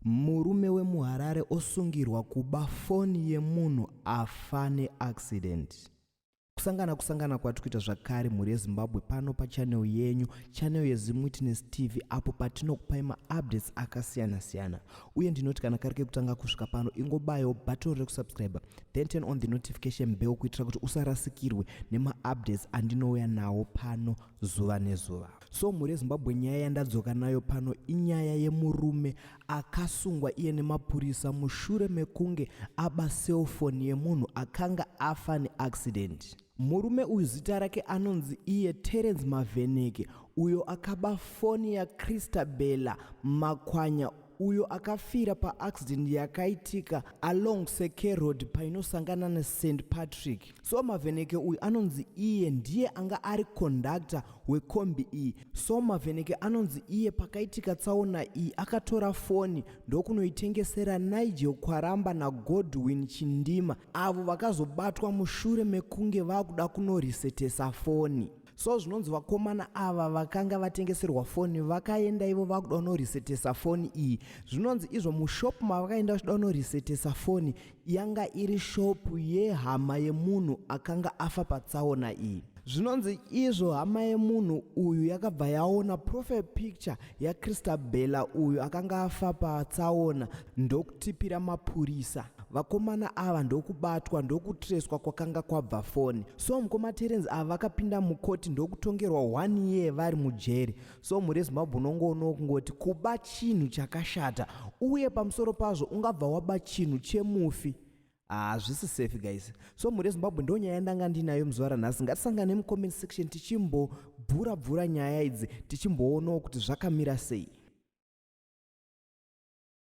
Murume wemuHarare osungirwa kuba foni yemunhu afa neaccident. Kusangana kusangana kwatiri kuita zvakare mhuri yeZimbabwe pano pachannel yenyu, channel yeZimwitness TV apo patinokupai maupdates akasiyana siyana. Uye ndinoti kana kari kekutanga kusvika pano ingobayawo button rekusubscribe then turn on the notification bell kuitira kuti usarasikirwe nemaupdates andinouya nawo pano zuva nezuva. So mhuri yeZimbabwe nyaya yandadzoka nayo pano inyaya yemurume akasungwa iye nemapurisa mushure mekunge aba cellphone yemunhu akanga afa neaccident. Murume uyu zita rake anonzi iye Terence Mavheneke uyo akaba foni yaChristabella Makwanya uyo akafira paaccident yakaitika along Seke Road painosangana neSt Patrick. So Mavheneke uyu anonzi iye ndiye anga ari conductor wekombi iyi. So Mavheneke anonzi iye pakaitika tsaona iyi akatora foni ndokunoitengesera Nigel Kwaramba naGodwin Chindima avo vakazobatwa mushure mekunge vakuda kunorisetesa foni. So zvinonzi vakomana ava vakanga vatengeserwa foni vakaenda ivo vakuda kunorisetesa foni iyi. Zvinonzi izvo mushop mavakaenda vachida kunorisetesa foni yanga iri shop yehama yemunhu akanga afa patsaona iyi. Zvinonzi izvo hama yemunhu uyu yakabva yaona profile picture yaChristabella uyu akanga afa patsaona ndokutipira mapurisa. Vakomana ava ndokubatwa ndokutreswa kwakanga kwabva foni. So mukoma Terence ava vakapinda mukoti ndokutongerwa one year vari mujeri. So mhuri yeZimbabwe unongoonawo kungoti kuba chinhu chakashata uye pamusoro pazvo ungabva waba chinhu chemufi. Hazvisi safe guys. So mhuri yeZimbabwe ndo nyaya yandanga ndinayo muzuva ranhasi. Ngatisangane mucomment section tichimbobvura bvura nyaya idzi tichimboonawo kuti zvakamira sei.